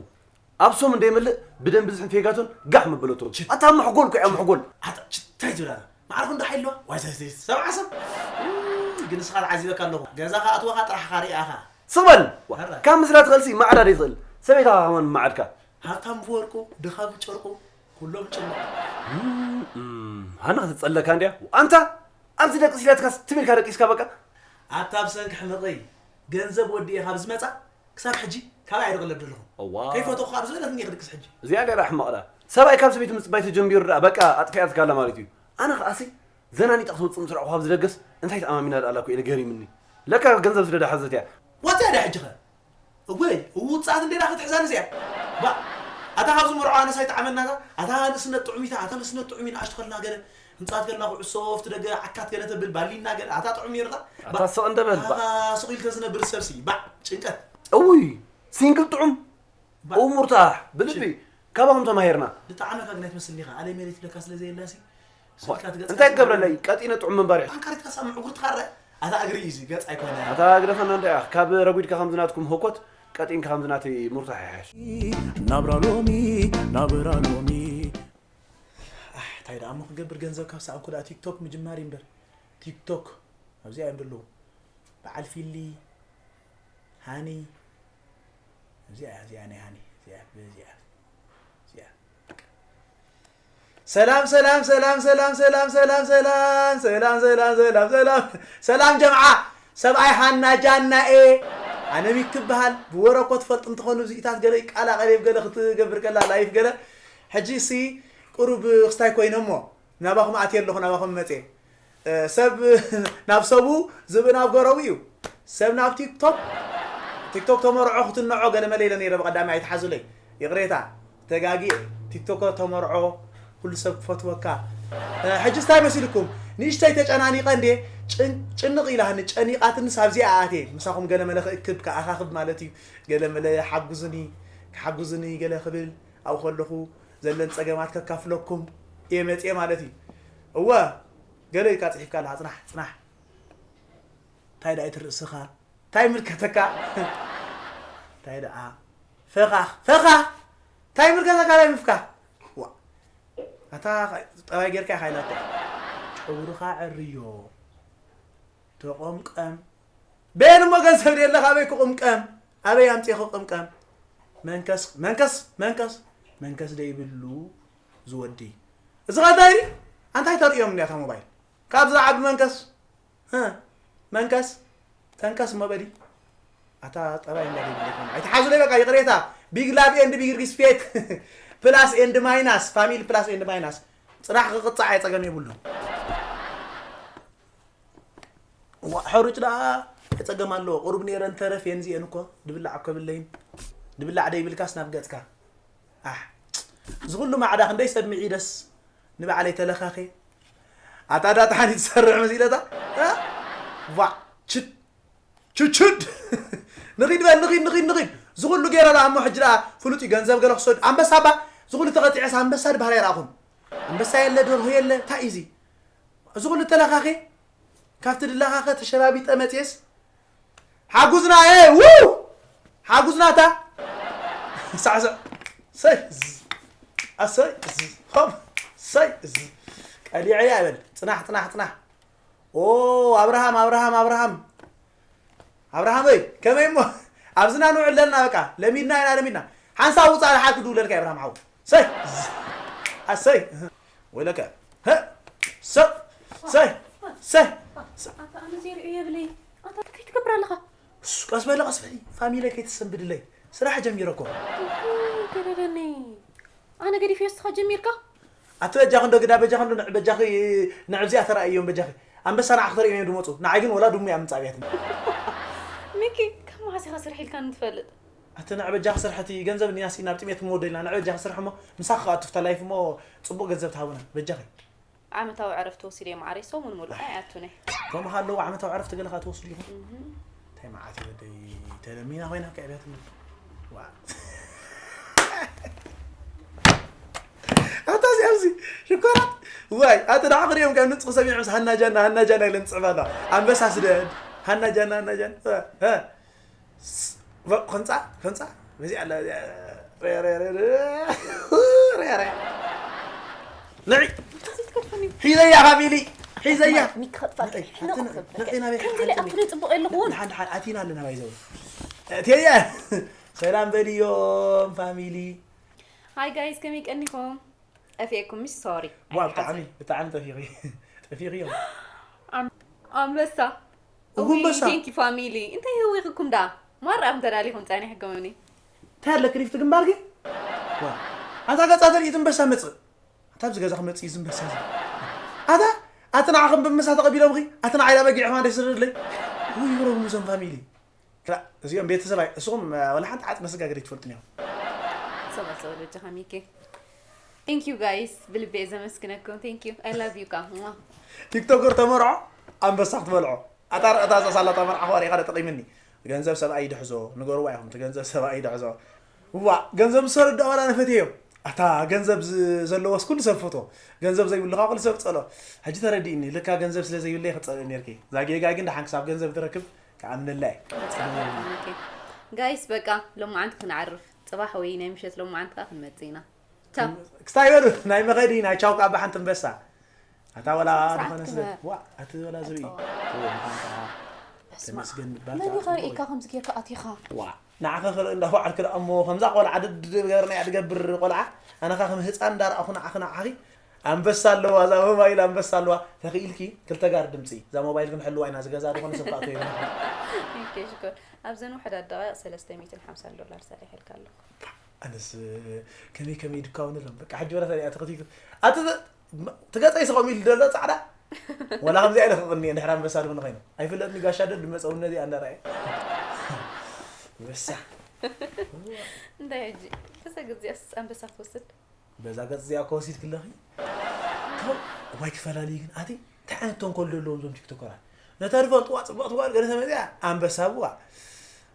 ኣብ ሶም እንደይመልእ ብደም ብዝሕን ፌጋቶን ጋሕ መበለቶ። ኣታ ምሕጎል እኮ እያ ምሕጎል። ኣታ ታይ ትብላ? ማዕረኹ እንዳ ሓይልዋ ዋይ ሰብዓ ሰብ። ግን ንስኻ ተዓዚበካ ኣለኹ። ገዛኻ ኣትዋኻ ጥራሕኻ ሪኣኻ። ስቕበል። ካብ ምስላ ትኸልሲ ማዕዳ ደይትኽእል። ሰበይታኻ ከማን ማዕድካ። ሃብታም ብወርቁ ድኻ ብጨርቁ ኩሎም ጭምር። ሃና ክትጸለካ እንድያ። ኣንታ ኣብዚ ደቅስ ኢላትካስ ትም ኢልካ ደቂስካ በቃ። ኣታ ብሰንኪ ሕመቐይ ገንዘብ ወዲኤ ካብ ዝመጻ ክሳብ ሕጂ ካባይ ኣይርቕለብ ዘለኹ። እዋ። ከይፈተኹ ካብ ዝበለት እኒኤ ክድቅስ ሕጂ። እዚኣ ደኣ ሕማቕ ደኣ። ሰብኣይ ካብ ሰበይቱ ምጽባይ ተጀሚሩ ደኣ በቃ ኣጥፊኣትካ ኣላ ማለት እዩ። ኣነ ከኣሲ ዘናኒጣ ክትወጽእ ምስ ረኣኹ ካብዚ ደገስ እንታይ ተኣማሚና ደኣ ኣላ እኮ ኢለ ገሪምኒ። ለካ ገንዘብ ስለ ደሓዘት እያ። ወጽያ ደኣ ሕጂ ኸ? እወይ ውጻት እንዴ ዳ ክትሕዛ ነዚኣ። ባ ኣታ ካብዚ መርዖ ኣነስ ኣይጠዓመናታ። ኣታ ንእስነት ጥዑሚታ ኣታ ንእስነት ጥዑሚ ንኣሽቱ ከልና ገለ ምጻት ከልና ኩዕሶ ኣብቲ ደገ ዓካት ገለ ተብል ባሊና ገለ ኣታ ጥዑም ነይርካ። ኣታ ስቕ እንደ በል፣ ባ። ኣታ ስቕ ኢልካ ዝነብር ሰብሲ ባዕ ጭንቀት። እውይ ሲንግል ጥዑም። ባ- እው ሙርታሕ ብልቢ ካባኹም ተማሂርና። ድጣዕመካ ግን ኣይትመስልኒ ኢኻ። ኣለይ መሬት ኢለካ ስለ ዘየላሲ ስልካ ትገጽካ እንታይ ስለ- ክገብረለይ ቀጢነ ጥዑም ምንባር እዩ። ኣንካሪትካ ሳብ ምዕጉርቲ ካረ ኣታ እግሪ እዩ እዚ ገጽ ኣይኮነ። ኣታ ግደፈና እንዳ ኢኻ ካብ ረጒድካ ከምዚ ናትኩም ህኮት ቀጢንካ ከምዚ ናተይ ሙርታሕ ይሓሽ። ናብራ ሎሚ ናብራ ሎሚ ኣሕ፣ እንታይ ደኣ እሞ ክገብር ገንዘብ ካብ ሰኣንኩ ደኣ ቲክቶክ ምጅማር እዩ እምበር። ቲክቶክ ኣብዚኣ እዮም ዘለዉ። በዓል ፊሊ ሃኒ እዚኣ እያ እዚኣ ናይ ሃኒ እዚኣ እዚኣ እዚኣ ሰላም ሰላም ሰላም ሰላም ሰላም ሰላም ሰላም ሰላም ሰላም ሰላም ሰላም ሰላም ጀምዓ ሰብኣይ ሃና ጃናኤ ኣነ ሚክ ክበሃል ብወረ እኮ ትፈልጡ እንትኾኑ እዚኢታት ገለ ይቃላቀል ገለ ክትገብር ከላ ላይፍ ገለ ሕጂ ሲ ቁሩብ ክስታይ ኮይነ እሞ ናባኹም ኣትየ ኣለኹ ናባኹም መፅየ ሰብ ናብ ሰቡ ዝብኢ ናብ ገረቡ እዩ ሰብ ናብ ቲክቶክ ቲክቶክ ተመርዖ ክትንዖ ገለ መለ ኢለ ነይረ ብቀዳሚ ኣይትሓዙለይ ይቕሬታ ተጋጊ ቲክቶክ ተመርዖ ኩሉ ሰብ ክፈትወካ ሕጂ ስታይ መሲልኩም ንእሽተይ ተጨናኒቐ እንዴ ጭንቕ ኢላኒ ጨኒቓትንስ ኣብዚኣ ኣትየ ምሳኹም ገለ መለ ክእክብ ክኣኻኽብ ማለት እዩ ገለ መለ ሓጉዙኒ ክሓጉዙኒ ገለ ክብል ኣብኡ ከለኹ ዘለን ጸገማት ከካፍለኩም እየ መጽየ ማለት እዩ። እወ ገለ ኢልካ ጽሒፍካ ኣለኻ ጽናሕ ጽናሕ። እንታይ ደኣ እቲ ርእስኻ እንታይ ይምልከተካ እንታይ ደኣ ፈኻኽ ፈኻኽ እንታይ ይምልከተካ ናይ ምፍካኽ ዋ ኣታ ጠባይ ጌርካ ኢኻ ኢላቶ ጨጉርኻ ዕርዮ ተቖምቀም በየን እሞ ገንዘብ ደየለ ካበይ ክቕምቀም ኣበይ ኣምፅኤ ክቕምቀም መንከስ መንከስ መንከስ መንከስ ደይብሉ ዝወዲ እዚ ኸ እንታይ ድዩ ኣንታይ ተርእዮም እንዲያ እታ ሞባይል ካብ ዝለዓቢ መንከስ ህ መንከስ ተንከስ እሞ በሊ ኣታ ጠባይ እንዳ ደይብለኩም ኣይትሓዙለይ በቃ ይቕሬታ big love and big respect plus and minus family plus and minus ፅናሕ ክቕፃዕ ኣየ ፀገም የብሉን እዋእ ሕሩጭ ደኣ እንታይ ጸገም ኣለዎ ቁሩብ ነይረን ተረፍየን እዚኤን እኮ ድብላዕ እኮ የብለይን ድብላዕ ደይብልካስ ናብ ገጽካ ኣሕ እዚ ኩሉ ማዕዳ ክንደይ ሰብ ምዒደስ ንባዕለይ ተለኻኺ ኣታ ዳታ ሓኒ ትሰርሕ መሲለታ እ? ዋ ችድ ችችድ ንኺድ በል ንኺድ ንኺድ ንኺድ ዝኹሉ ገይረ ደኣ እሞ ሕጂ ደኣ ፍሉጥ እዩ ገንዘብ ገለ ክሰዱ ኣንበሳ እባ ዝኹሉ ተቐጢዐስ ኣንበሳ ድበሃል ኣይረኣኹን ኣንበሳ የለ ደርሆ የለ እንታይ እዩ እዚ እዚ ኩሉ ተለኻኺ ካብቲ ድላኻኸ ተሸባቢጠ መፅየስ ሓጉዝና እ ው ሓጉዝና እታ ሳዕስዕ ሰይ ኣሰይ ሆም ሰይ ቀሊዐያ በል ፅናሕ ፅናሕ ፅናሕ ኦ ኣብርሃም ኣብርሃም ኣብርሃም ኣብርሃም ይ ከመይ እሞ ኣብዝና ንውዕል ዘለና በቃ ለሚድና ኢና ለሚድና ሓንሳብ ውፃእ ሓቂ ድውለልካ ኣብርሃም ሓው ሰይ ኣሰይ ወይለከ ሰ ሰ ሰ ኣታ ኣነ ዘይርእዮ የብለይ ኣታ እንታይ ትገብር ኣለኻ እሱ ቀስ በለ ቀስ በሊ ፋሚለ ከይተሰንብድለይ ስራሕ ጀሚረ እኮ ገደደኒ ኣነ ገዲፈዮ እስኻ ጀሚርካ ኣቲ በጃኺ እንዶ ግዳ በጃኺ እንዶ ንዕ በጃኺ ንዕብዚኣ ተራእዮም በጃኺ ኣንበሳ ንዓ ክተርእዮም እዮም ድመፁ ንዓይ ግን ወላ ድሙ እያ ምምፃእ ብያትኒ ሚኪ ካብ መዓስ ኢኻ ስራሕ ኢልካ ንትፈልጥ ኣቲ ንዕ በጃኺ ስርሕቲ ገንዘብ እኒና ስኢና ኣብ ጥሜት ክንወዶ ኢልና ንዕ በጃኺ ስርሒ እሞ ምሳኺ ክኣቱ ፍታ ላይፍ እሞ ፅቡቕ ገንዘብ ትሃቡና በጃኺ ዓመታዊ ዕረፍቲ ወሲደ እየ መዓረይ ሰሙን ሙሉእ ኣይኣቱን እየ ከምኡ ከለዉ ዓመታዊ ዕረፍቲ ገለ ካብ ትወስዱ ኢኹም? እንታይ መዓት እዩ ወደይ፣ ተለሚና ኮይና ከዕብያትና። ዋ። ኣታ እዚ ኣብዚ ሽኮራት። ዋይ፣ ኣቲ ደሓ ክሪኦም ከም ንጽ ሰሚዖም ሃና ጃና፣ ሃና ጃና ኢለን ጽዕባና። ኣንበሳ ስደድ። ሃና ጃና፣ ሃና ጃና። እ፣ እ። ስ-፣ ኸንጻ፣ ኸንጻ። በዚ ኣለ፣ ረ፣ ረ፣ ረ፣ ረ። ረ፣ ረ። ንዒ። ሒዘያ ፋሚሊ፣ ሒዘያ። ንዒ፣ ንዒ፣ ናበይ ከምዚ ኢለ ሓንቲ ኣብ ክንዲ ጽቡቕ የለኹን። ደሓን፣ ደሓን፣ ኣቲና ኣለና ባይዘው። እትየ። ሰላም በልዮም ፋሚሊ። ሃይ ጋይስ፣ ከመይ ቀኒኹም? ጠፊኤኩም፣ ሚስ ሶሪ። ዋ፣ ብጣዕሚ፣ ኣይትሓዝኑ። ብጣዕሚ ጠፊኺ። ጠፊኺ እዮም። ኣም-፣ ኣንበሳ። እው፣ ኣንበሳ። ቴንኪ ፋሚሊ። እንታይ ህዊኽኩም ዳ? ማራ፣ ኣብ ተዳሊኹም ጸኒሕኩምኒ። እንታይ ኣለኪ ሪፍቲ ግንባርኪ? ዋ፣ ኣንታ ገጻ ተርኢ እቲ ኣንበሳ መጽእ። ኣታ ኣብዚ ገዛ ክመጽእ እዩ እዚ ኣንበሳ እዚ። ኣታ፣ ኣቲ ንዓኹም ብምሳ ተቐቢሎምኺ፣ ኣቲ ንዓይ ዳ በጊዕ ኸማን ደስ ዝብለለይ። ውይ፣ ይብረጉም እዞም ፋሚሊ። ክላ-፣ እዚኦም ቤተሰብ ኣይ-፣ እስኹም፣ እ፣ ወላ ሓንቲ ዓጽሚ ስጋ ገለ ኣይትፈልጡን ኢኹም። ሰባ ሰባ በጃኻ ሚኪ። Thank you guys፣ ብልቢ እየ ዘመስግነኩም። Thank you። I love you ካ። ሟ። ቲክቶከር ተመርዖ፣ ኣንበሳ ክትበልዖ። ኣታ ርእታ እዛ ሳላ ተመርዓ ኸባሪ ኢኻ ተጠቒምኒ። ገንዘብ ሰብኣይ ይድሕዞ፣ ንገርዋ ኢኹም፣ እቲ ገንዘብ ሰብኣይ ይድሕዞ። ዋ፣ ገንዘብ ዝሰሩ ዳ ዋላ ነፈትዮ። ኣታ ገንዘብ ዝ-፣ ዘለዎስ ኩሉ ሰብ ፈቶ። ገንዘብ ዘይብሉ ኸዓ ኩሉ ሰብ ጸሎ። ሕጂ ተረዲእኒ፣ ልካ ገንዘብ ስለ ዘይብለይ ክጸልእ ነርኪ። እዛ ጌጋ ግን ደሓን ክሳብ ገንዘብ ትረክብ ክኣምነላ እየ። ኦኬ። ጋይስ፣ በቃ ሎማዓንቲ ክንዓርፍ። ጽባሕ ወይ ናይ ምሸት ሎማዓንቲ ከኣ ክንመጽእ ኢና። ቻው። ክስታይ በሉ፣ ናይ መኸዲ፣ ናይ ቻው ከኣ ብሓንቲ ኣንበሳ። ኣታ ወላ ሰዓት ዝኾነ ስለ፣ ክመ-፣ ዋ፣ ኣቲ ወላ ዝርኢ። ኣቶ። እዎ፣ ምዃን ከኣ በስመ ተመስገን ኣብ። ምባል መን ከኣ ኢኻ ጽቡቕ ርኢካ እዩ። ከምዚ ጌርካ ኣቲኻ? ዋ፣ ንዓኺ ክርኢ እንዳ ወዓልኪ ደኣ እሞ፣ ከምዛ ቆልዓ ድድ ገርና እያ ትገብር ቆልዓ። ኣነ ከኣ ከም ህጻን እንዳረኣኹ ንዓኺ ንዓኺ ኣንበሳ ኣለዋ፣ እዛ ሞባይል ኣንበሳ ኣለዋ። ተኽኢልኪ ክልተ ጋር ድምጺ። እዛ ሞባይል ክንሕልዋ ኢና፣ ዝገዛ ዝኾነ ሰብ ክኣትዎ የብልናን። ኦኬ፣ ሽኮር። ኣብዘን ውሑዳት ደቓይቕ ሰለስተ ሚእትን ሓምሳን ዶላር ሰሪሐልካ ኣለኹ። ኣነስ ከመይ ከመይ ድካውን እሎም። በቃ ሕጂ ወላ ተሪኣ ተኸቲቱ። ኣቲ ተ-፣ ም-፣ ትገጸይ ስቆም ኢሉ ደሎ ጻዕዳ። ወላ ከምዚ ኣይለ ክቕኒ እንድሕር ኣንበሳ ድኹን ኸይኑ። ኣይፍለጥኒ ጋሻ ዶ ድመጸውነ እዚኣ እንዳረኣየ። ኣንበሳ። እንታይ ሕጂ? በዛ ግዜያስ ኣንበሳ ክትወስድ? በዛ ገጽ እዚኣ እኮ ወሲድኪ ኣለኺ። ተው፣ እዋይ ክፈላልዩ ግን ኣቲ እንታይ ዓይነት ተንኮል ዘለዎም እዞም ቲክቶከራት? ነታ ዝፈልጥዋ ጽብቕቲ ጓል ገለ ተመጺኣ ኣንበሳ ብዋ።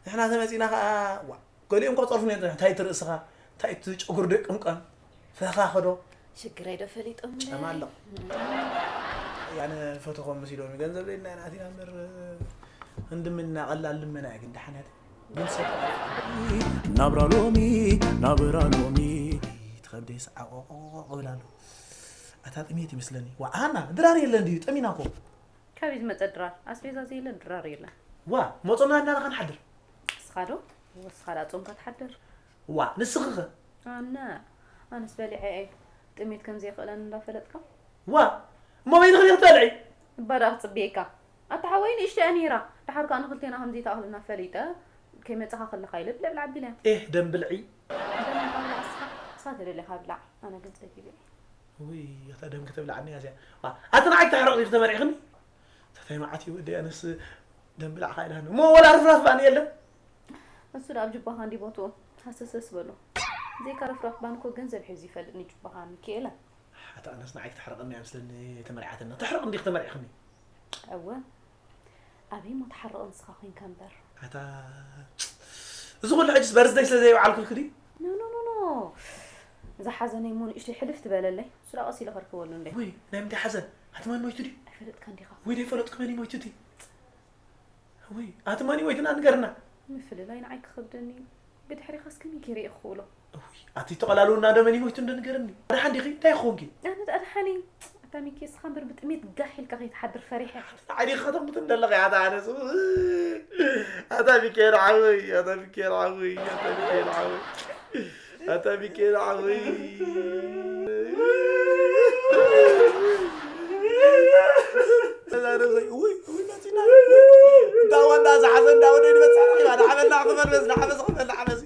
ንሕና ተመጺና ኸኣ ዋ፣ ገሊኦም እኮ ጸርፉ ነይሩ፣ እንታይ እቲ ርእስኻ? እንታይ እቲ ጨጉሪ ደይ ቅምቀም? ፈኻኽዶ? ሽግረይ ዶ ፈሊጦም? ጨማ ኣሎ። ያነ ፈተኾም መሲሎም ገንዘብ ለይና ኢና ኣቲና እምበር፣ እንድምና ቀላል ልመና እያ ግን ደሓን እያ። ግን ሰብ ናብራ ሎሚ፣ ናብራ ሎሚ። ትኸብደይ ሰዓቆቆቆ ይብል ኣሎ። ኣታ ጥሜት ይመስለኒ። ዋ፣ ኣና ድራር የለን ድዩ? ጠሚና እኮ። ካበይ ዝመጸ ድራር? ኣስቤዛ ዘየለ ድራር የለን። ዋ፣ መጾና እናበኻ ንሓድር። ንስኻ ዶ? ንስኻ ዳ ጾምካ ትሓድር? ዋ፣ ንስኺ ኸ? ኣነ፣ ኣነስ በሊዐ እየ። ጥሜት ከም ዘየኽእለኒ እንዳፈለጥካ? ዋ፣ እሞ በይንኺ ዲኺ ትበልዒ? እባ ደኣ ክጽብየካ። ኣታ ሓወይ ንእሽቶ እያ ነይራ። ደሓር ከኣ ንኽልቴና ከም ዘይትኣኽለና ፈሊጠ፣ ከይመጻኻ ከለኻ ኢለ ብልዕብልዕ ኣቢለ። ኤህ፣ ደም ብልዒ። ደም እንካ ብላዕ እስኻ። ንስኻ ተደሊኻ ብላዕ። ኣነ ግን ጸጊበ እየ። ውይ፣ እታ ደም ክትብልዓኒ እያ እዚኣ። ዋ፣ ኣቲ ንዓይ ክተሕርቕ ዲኺ ተመርዒኽኒ? ተታይ መዓት እዩ ወደይ፣ ኣነስ ደም ብላዕኻ ኢላኒ። እሞ ወላ ርፍራፍ ባኒ የለን? እሱ ደኣ ኣብ ጁባኻ እንዲ ቦትኡ ሃሰሰስ በሎ። ዘይካ ርፍራፍ ባኒ እኮ ገንዘብ ሒዙ ይፈልጥ ንጁባኻ ሚኪኤለ። ኣታ ኣነስ ንዓይ ክተሕርቐኒ እያ መስለኒ ተመርዓትና። ተሕርቕ እንዲኺ ተመርዒኽኒ? እወ። ኣበይ እሞ ትሓርቕ ንስኻ ኮይንካ እምበር። ኣታ እዚ ኩሉ ሕጅስ በርዝደይ ስለ ዘይወዓልኩልኪ ድዩ? ኖ፣ ኖ፣ ኖ፣ ኖ። እዛ ሓዘነይ እሞ ንእሽተይ ሕልፍ ትበለለይ። እሱ ደኣ ቀስ ኢለ ከርክበሉ እንደ። ውይ፣ ናይ ምንታይ ሓዘን? ኣቲ መን ሞይቱ ድዩ? ኣይፈለጥካን ዲኻ? ውይ፣ ደይፈለጥኩ መን እዩ ሞይቱ ድዩ? ውይ፣ ኣቲ መን እዩ ሞይቱና ንገርና። ምፍልላይ ንዓይ ክኸብደኒ እዩ። ብድሕሪኻስ ከመይ ገይረ እየ ክኽእሎ? እውይ፣ ኣቲ ተቐላልውና ዶ መን ይሞይቱ እንዶ ንገርኒ? ደሓን ዲኺ? እንታይ ይኾንኪ? ኣነ ደኣ ደሓን እየ። ኣታ ሚኪ፣ እስኻ እምበር ብጥሜት ጋሕ ኢልካ ከይትሓድር ፈሪሐ። ንዓይ ዲኺ ከተምብት እንደለኺ? ኣታ ኣነስ፣ ኣታ ሚኪኤል ዓወይ፣ ኣታ ሚኪኤል ዓወይ፣ ኣታ ሚኪኤል ዓወይ፣ ኣታ ሚኪኤል ዓወይ። እዛ ነብሰይ፣ ውይ፣ ውይ፣ መጺና፣ ውይ፣ እንዳ ዋንዳ ዝሓዘ እንዳ ወደይ ንመጽእ ረኺባ፣ ንሓበላ ክበል በዝ፣ ንሓበዝ ክበል፣ ንሓበዝ።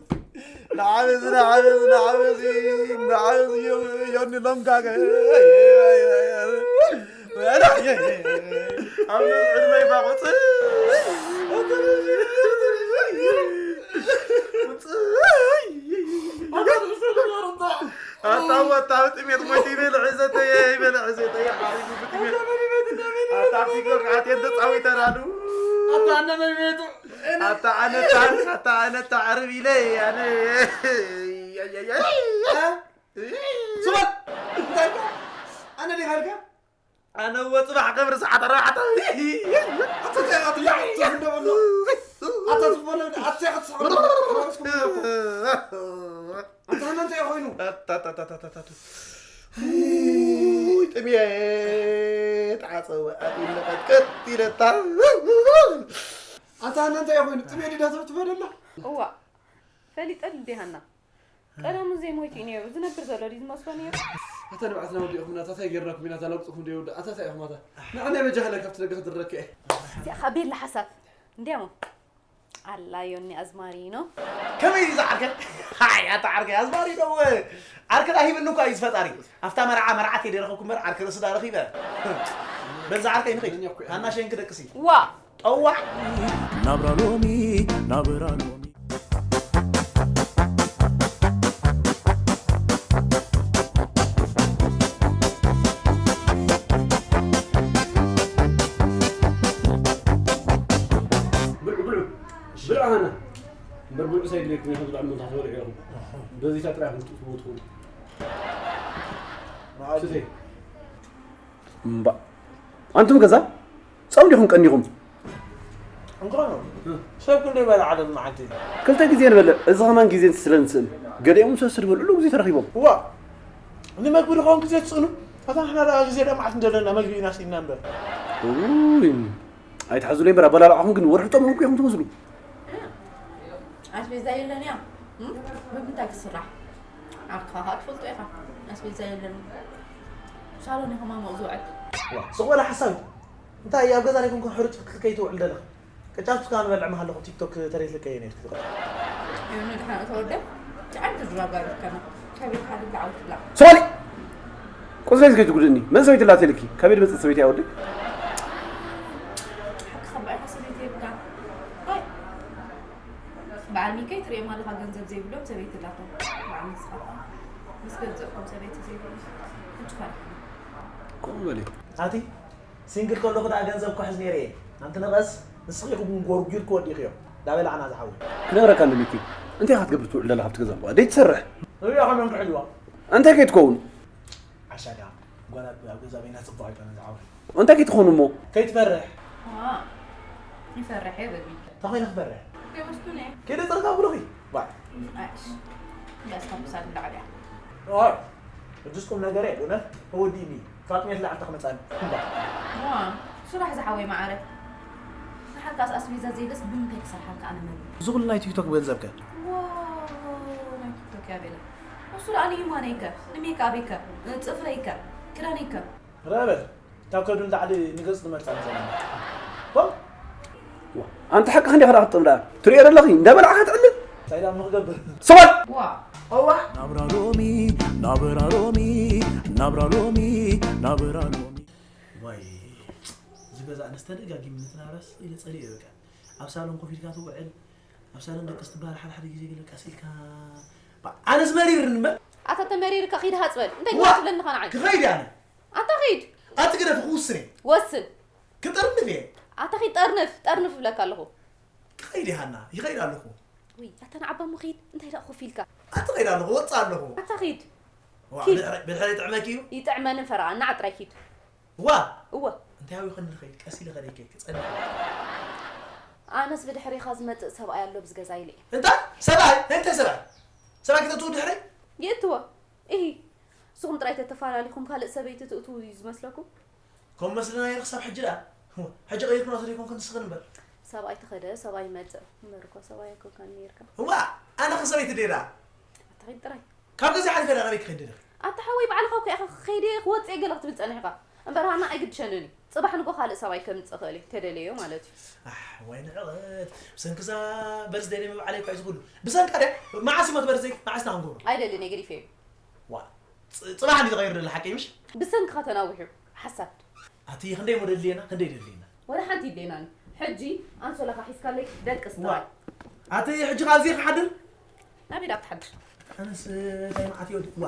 ንዓበዚ፣ ንዓበዚ፣ ንዓበዚ፣ ንዓበዚ፣ ዮ-፣ ዮኒ ሎምጋገ። ኣብ ነዚ ዕድመይ ባቑጽ። ኣታ ወታ ብጥሜት ሞይቱ ይበልዕ ዘተየ፣ ይበልዕ ዘተየ፣ ሓሪጉ ብጥሜት። ኣታ ኣብ ቲክቶክ ኣትየን ተጻዊተናሉ። ኣታ ኣነ መን ቤቱ? ኣታ ኣነ ታን ኣታ ኣነ ታዕርብ ኢለ ኣነ ስማት እንታይ ኢልካ? ኣነ ዲኻ ኢልካ? ኣነ እወ ጽባሕ ቀብሪ ሰዓት ኣርባዕተ። ኣታ እንታይ ኢኻ ትብሎ? ትፍንዶ በሎ። ኣታ ትኽፈሎ ኣታ ኢኻ ትስሕቕ። ኣታ ሃና እንታይ ኮይኑ? ኣታታታታታታ። ውይ ጥሜት ዓጸወ ኣጢለ ቀጥቀጥ ኢለታ። ኣታ ሃና እንታይ ኮይኑ? ጥሜት ዲዳ ትበደላ? እዋ ፈሊጠ ድዴ ሃና ቀደሙ ዘይሞይቱ እዩ ነይሩ ዝነብር ዘሎ ድዩ ዝመስሎ ነይሩ። ኣታ ንብዓትና ወዲእኹምና ኣታ እንታይ ጌርናኩም ኢና እዛ ለውጥኹም ዶ ይወዳ ኣታ እንታይ ኢኹም ኣታ ንዓና በጃ ሃለ ካብቲ ደገ ክድረከ እየ። እዚኣ ካብ ቤላ ሓሳብ እንዲያሞ ኣላ ዮኒ ኣዝማሪኖ ከመይ እዩ ዝዓርከ? ሃይ ኣታ ዓርከ ኣዝማሪኖ እወ ዓርከ ዳ ሂብኒ እኳ እዩ ዝፈጣሪ። ኣብታ መርዓ መርዓት እየ ደረኸብኩ እምበር ዓርከ ርእሲ ዳ ረኺበ። በዛ ዓርከ ይንኸይ ሃና ሸንክ ደቅሲ ዋ ጠዋዕ ናብራ ሎሚ ናብራ ሎሚ ብልዑ ብልዑ ብልዑ ሃና እምበር ብልዑ ሳይድለይኩም ኢኹም ዝብላ እሞ ታትበልዑ ኢኹም በዚታ ጥራይ ኢኹም ትእትዎ ትኽእሉ ስተይ እምባ ኣንቱም ገዛ ጾም ዲኹም ቀኒኹም እንኳን ሰብ ክንደይ በላ ዓለም መዓልቲ ክልተ ግዜ ንበልዕ እዚ ኸማን ግዜ ስለ ንስእን ገሊኦም ሰስ ዝበልዕሉ ግዜ ተረኺቦም እዋ ንመግቢ ድኸውን ግዜ ትስእኑ ኣታ ንሕና ደኣ ግዜ ደኣ መዓልቲ እንደለና መግቢ ኢና ስኢንና እምበር ኣይትሓዙለይ እምበር ኣበላልዓኹም ግን ወርሒ ጾም ኹንኩ ኢኹም ትመስሉ ኣስቤዛ የለን እያ ብምንታይ ክስራሕ ዓርክኻ ከዓ ትፈልጦ ኢኻ ኣስቤዛ የለን ሳሎን ኢኻ ማሞቕ ዝውዕል ስቕ በላ ሓሳብ እንታይ ኣብ ገዛ ደይኮንኩ ሕሩጭ ክትልከይ ትውዕል ደለኻ ቅጫ ብስጋ ንበልዕ መሃለኹ ቲክቶክ ተሪትልከ እየ ነይርክ ዝቐ ይሁን ድሓን እተወደ ጨዓን ትድራጋር ከና ከቤት ሓደ ብዓው ትብላ ሶሊ ቁስለይ ዝከይትጉድእኒ መን ሰበይቲ ላትልኪ ከቤት መፅእ ሰበይቲ ኣወደይ ሓቅኻ ብኣይካ ሰበይቲ የብካ በዓል ሚከይ ትሪኦም ኣለኻ ገንዘብ ዘይብሎም ሰበይቲ ላቶም በዓል ንስኻ ምስ ገንዘብኩም ሰበይቲ ዘይብሎም ሕጂ ፋርሕና ከምኡ በሊ ኣቲ ሲንግል ከለኹ ደኣ ገንዘብ ክሕዝ ነይረ እየ ኣንቲ ነቐስ ንስኺ ኢኹም ጎርጒርኪ ወዲእኽዮ ዳበላዕና ዝሓወይ ክነግረካ እንዶ ሚኪ እንታይ ኢኻ ትገብር ትውዕል ዘለኻ ኣብቲ ገዛ እኳ ደይ ትሰርሕ እያ ከመን ክሕልዋ እንታይ ከይትከውን ዓሻ ደኣ ጓል ኣብ ገዛ በይና ጽቡቕ ኣይኮነን ዝሓወይ እንታይ ከይትኾኑ እሞ ከይትፈርሕ ይፈርሕ እየ በል እንታይ ኮይነ ክፈርሕ ከይወስዱኒ እየ ከይደ ጸርጋ ብሉኺ ባይ ኣይሽ እንዳስካ ምሳል እንዳዓብያ ሕዱስ ቁም ነገር እየ እውነት ተወዲእኒ ፋጥሜት ላዕልታ ክመጻኒ ስራሕ ዝሓወይ ማዓረ ንሓካስ ኣስቤዛ ዘይደስ ብምንታይ ክሰርሓልካ ኣነ መን እዚ ኩሉ ናይ ቲክቶክ ገንዘብከ ናይ ቲክቶክ ያቤለ እሱ ደኣ ንሂማነይከ ንሜካቤከ ፅፍረይከ ክዳነይከ ረበል ካብ ከዱ ንላዕሊ ንገፅ ንመርፃ ዘለና ኣንቲ ሓቂ ክንዲ ክዳ ክጥም ደኣ ትሪኦ ዘለኺ እንዳበላዕካ ትዕልል እንታይ ዳ ንክገብር ሰዋል ዋ እዋ ናብራ ሎሚ ናብራ ሎሚ ናብራ ሎሚ ናብራ ሎሚ ዋይ እዚ ገዛ ኣነስ ተደጋጊሙ ንትናረስ ኢለ ፀሊኦ በቃ ኣብ ሳሎን ኮፍ ኢልካ ትውዕል ኣብ ሳሎን ደቅስ ትበሃል ሓደ ሓደ ግዜ ገለ ቀስ ኢልካ ኣነስ መሪርኒ እምበር ኣታ ተመሪርካ ኺድ ሃፅበል እንታይ ዋ! ግባ ትብለኒ ኸዓ ንዓይ ክኸይድ ኣነ ኣታ ኺድ ኣቲ ግደፍ ክውስን እየ ወስን ክጠርንፍ እየ ኣታ ኺድ ጠርንፍ ጠርንፍ እብለካ ኣለኹ ክኸይድ እየ ሃና ይኸይድ ኣለኹ ውይ ኣታ ንዓባ እሞ ኺድ እንታይ ደኣ ኮፍ ኢልካ ኣቲ ኸይድ ኣለኹ ወፅእ ኣለኹ ኣታ ኺድ ዋ፣ ኪድ። ብድሕሪ- ብድሕሪ ጥዕመኪ እዩ ይጥዕመንን ፈረቓና ጥራይ ኪድ ዋ እወ እንታይ ኣብዩ ከኒ ንኸይድ ቀስ ኢለ ኸደይከ ክፀንሕ ኣነስ ብድሕሪኻ ዝመፅእ ሰብኣይ ኣሎ ብዚ ገዛ ኢለ እየ እንታይ ሰብኣይ እንታይ ሰብኣይ ሰብኣይ ክተትው ድሕሪ ይእትዎ ኢሂ ንስኹም ጥራይ ተተፈላለኹም ካልእ ሰበይቲ ትእትዉ እዩ ዝመስለኩም ከም መስለና ነይሩ ክሳብ ሕጂ ደኣ ሕጂ ቀይርኩና ተደይኮንኩ ንስኽን እምበር ሰብኣይ ተኸደ ሰብኣይ ይመፅእ እምበር እኮ ሰብኣይ ኣይኮንካን ነይርካ እዋ ኣነ ኸሰበይቲ ደዳ ኣታ ኺድ ጥራይ ካብ ገዛ ሓሊፈ ዳ ናበይ ክኸይድ ደለኺ ኣታ ሓወይ ባዕልኻ እኮ ኢኻ ክኸይድ እየ ክወፅእ እየ ገለ ክትብል ፀኒሕካ እምበር ሃና ኣይግድሸንን እዩ ፅባሕ ንጎ ካልእ ሰብኣይ ከምፅእ ኽእል እየ ተደለዮ ማለት እዩ ኣሕ፣ ወይ ንዕቐት ብሰንክዛ በርዝደይ ናይ ምብዓለይ እኳ እዩ ዝኹሉ ብሰንካ ድያ መዓስ ይሞት በርዝደይ መዓስ ኢና ክንገብሮ ኣይደልን እየ ገዲፈ እዩ ዋ ጽ- ጽባሕ እንዲ ተቐይሩ ደለ ሓቂ ምሽ ብሰንክኻ ተናዊሑ ሓሳድ ኣቲ ክንደይ ሞ ደልየና ክንደይ ደልየና ወላ ሓንቲ ይደናኒ ሕጂ ኣንሶላኻ ሒዝካለይ ደቅስ ዋ ጥራይ ኣቲ ሕጂ ካብዚ ክሓድር ናበይ ዳ ክትሓድር ኣነስ እንታይ መዓት ይወዲ ዋ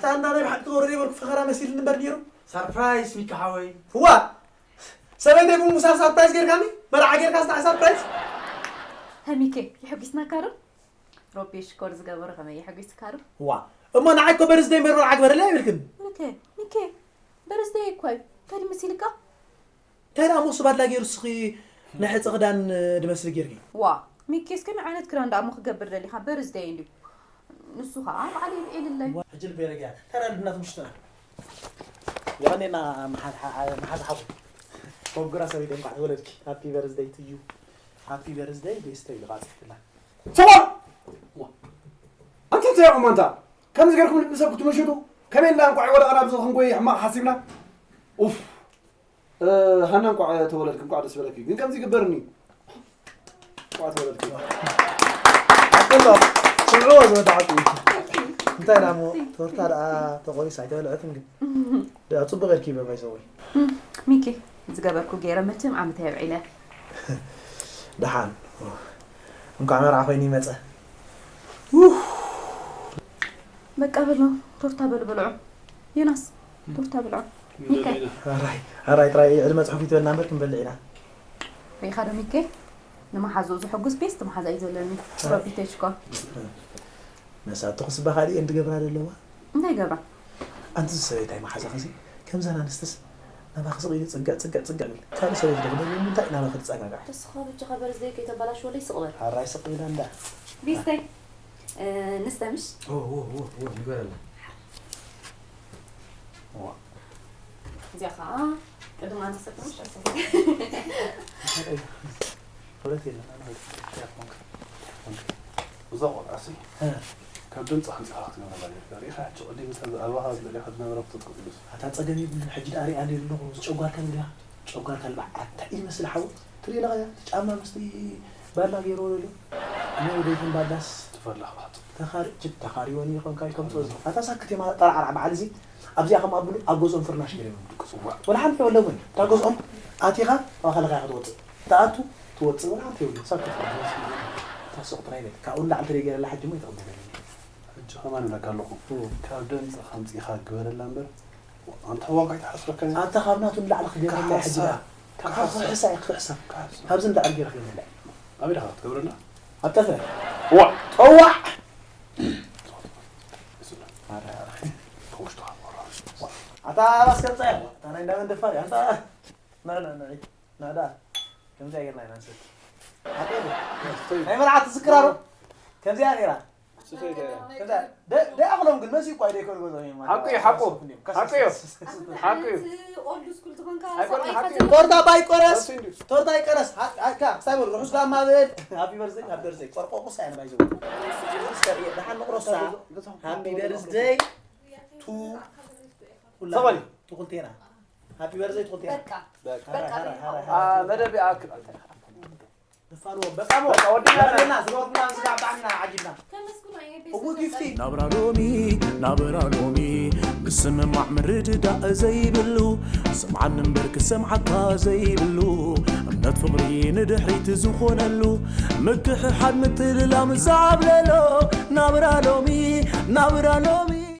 ኣታ እንዳ ናይ ብሓቂ ትገብሮ ዘይበልኩ ፈኸራ መሲልኒ እምበር ነይሩ። ሰርፕራይዝ ሚኪ ሓወይ። እዋ! ሰበይተይ ብምውሳድ ሰርፕራይዝ ጌርካኒ? መርዓ ጌርካ ስራሕ ሰርፕራይዝ? ሀሚኬ፣ የሐጒስናካ ዶ? ሮቤ ሽኮር ዝገበሮ ከመይ የሐጒስካ ዶ? እዋ! እሞ ንዓይ እኮ በርዝደይ እምበር መርዓ ግበረለይ ኣይብልክን። ኦኬ፣ ሚኬ፣ በርዝደይ እኮ እዩ። ከዲ መሲልካ? እንታይ ደኣ ሞሱ ባድላ ገይሩ እስኺ ናይ ሕፀ ክዳን ድመስል ጌርኪ? ዋ ሚኪስ ከመይ ዓይነት ክዳን ደኣ እሞ ክገብር ደሊኻ በርዝደይ እንድዩ ንሱ ኸዓ በዓል የብዒልለይ። ሕጂ ልበይ ረጊኣ እንታይ ደኣ ልብና ትምሽጥና? የቐኔና መሓዝ ሓቦ ኮንግራ ሰበይተይ እንኳዕ ተወለድኪ ሃፒ በርዝደይ ትዩ ሃፒ በርዝደይ ቤስተ ኢሉ ኸዓ ፅሒፍላ። ሰቦል ኣንተ እንታይ ዑማንታ ከምዚ ገርኩም ልቢ ሰብ ክትምሽጡ ከመይ ኢልና እንኳዕ ወደቐና ብዚ ክንጎይ ሕማቕ ሓሲብና ኡፍ ሃና እንኳዕ ተወለድክ እንኳዕ ደስ በለኪ ግን ከምዚ ይግበርኒ እንኳዕ ተወለድክ ኣቅሎ ስምዕዎ ዝወዳዕኩ እንታይ ዳሞ ቶርታ ደኣ ተቆሪስ ኣይተበልዐትን ግን ደኣ ጽቡቅ ገርኪ በባይ ዘወይ ሚኪ ዝገበርኩ ገይረ መቸም ዓመት የብዒለ ደሓን እንኳዕ መርዓ ኮይኑ ይመፀ በቃ በሎ ቶርታ በሉ ብልዑ ዮናስ ቶርታ ብልዑ ሚካኤል ኣራይ ኣራይ ጥራይ ዕድመ ፅሑፍ ይትበልና እምበር ክንበልዕ ኢና ሪኢኻ ዶ ሚካኤል ንመሓዝኡ ዝሕጉስ ቤስት መሓዛ እዩ ዘለኒ ረቢ ተሽኮ መሳቱ ክስበኻ ድየ እንድገብራ ዘለዋ እንታይ ገብራ ኣንቲ ሰበይታይ መሓዛኺ ከምዘን ኣንስትስ ናባኺ ስቕ ኢሉ ፅግዕ ፅግዕ ፅግዕ ብል ካልእ ሰበይቲ ዶ ክደልየኒ እንታይ ናባኺ ትፀጋጋዕ ንስኻ ብቻኻ በርዝደይ ከይተበላሽወለይ ስቕ በል ሓራይ ስቕ ኢላ እንዳ ቢስተይ ንስተምሽ ንገረላ እዚኣ ከዓ ቅድም ኣነ ክሰጥምሽ እዛ ቆልዓ ሲ ካብ ድምፂ ከምፂኻ ክትገብረላ ጌርካ ሪኢኻ ሕጂ ቅድም ምስ ኣልባኻ ዝደሊኻ ዝነበረ ክትጥቅም ኢሉስ ኣታ ፀገም የብሉን ሕጂ ደኣ ሪኣ ነይሩ ኣለኹ ጨጓርካ ንሪኣ ጨጓርካ ልባዕ ኣታ እዩ መስል ሓው ትሪኢና ያ ጫማ ምስቲ ባላ ገይርዎ ዘሎ ናይ ወደይትን ባላስ ትፈላ ክትባሕቶ ተኻሪ ጅብ ተኻሪወኒ ይኾንካ ከምፅኦ ኣታ ሳክት የማ ጠራዕራዕ በዓል እዚ ኣብዚኣ ከም ኣብሉ ኣብ ገዝኦም ፍርናሽ ገይሮም ይምድቅሱ ወላ ሓንቲ የብሎም እታ ገዝኦም ኣቲኻ ኣኻልኻ ክትወፅእ ትኣቱ ትወፅእ ወላ ሓንቲ የብሎም ሳክት እታ ሱቕ ጥራይ ቤት ካብኡ ንላዕሊ ተደይ ገይረላ ሕጂ ሞ ይተቕበለኒ ሕጂ ከማን እብለካ ኣለኹ ካብ ደምፂ ከምፂኻ ግበረላ እምበር ኣንታ ዋጋ ኣይትሓስረካ ኣንታ ካብ ናቱ ንላዕሊ ክገብረላ ሕጂ ክትሕሳ ክትሕሳ ኣብዚ ንላዕሊ ገይረ ክገብረላ ኣበይ ዳኻ ክትገብረላ ኣብ ጠፈ ዋ ጠዋዕ ኣታ ኣባስ ከምፃ እታ ናይ እንዳመን ደፋር ኣንታ ና ና ና ናዳ ከምዚኣ ጌርና ኢና ንሰቲ ናይ መርዓ ትዝክራ ዶ ከምዚኣ ነይራ ደኣኽሎም ግን መሲ እኳ ደይኮኑ ገዞም እዮም ሓቁ እዩ ሓቁ ሓቁ እዩ ሓቁ እዩ ቶርታ ባይቆረስ ቶርታ ይቀረስ ክስታይ በሉ ርሑስ ጋማ ብል ሃፒ በርዝደይ ሃፒ በርዝደይ ቆርቆቁሳ እያ ንባይዘ ደሓን ንቁረሳ ሃፒ በርዝደይ ቱ ኩላ ትኹልቴና ሃፒ በርዘይ ትኾን እያ። በቃ በቃ ሃራ፣ ዘይትሓወቅ። ሃራ። መደብ ይኣክል። ንፋንዎም በቃ ሞ በቃ ወዲና ወዲና ስጋትና ስጋ ብጣዕሚ ኢና ዓጂብና። ከመስግኖ እየ ቤት እው ጊፍቲ ናብራ ሎሚ ናብራ ሎሚ ምስምማዕ ምርድዳእ ዘይብሉ ስምዓኒ እምበር ክሰምዓካ ዘይብሉ እምነት ፍቕሪ ንድሕሪት ዝኾነሉ ምክሕሓድ ምትልላም ዝዓብለሎ ናብራ ሎሚ ናብራ ሎሚ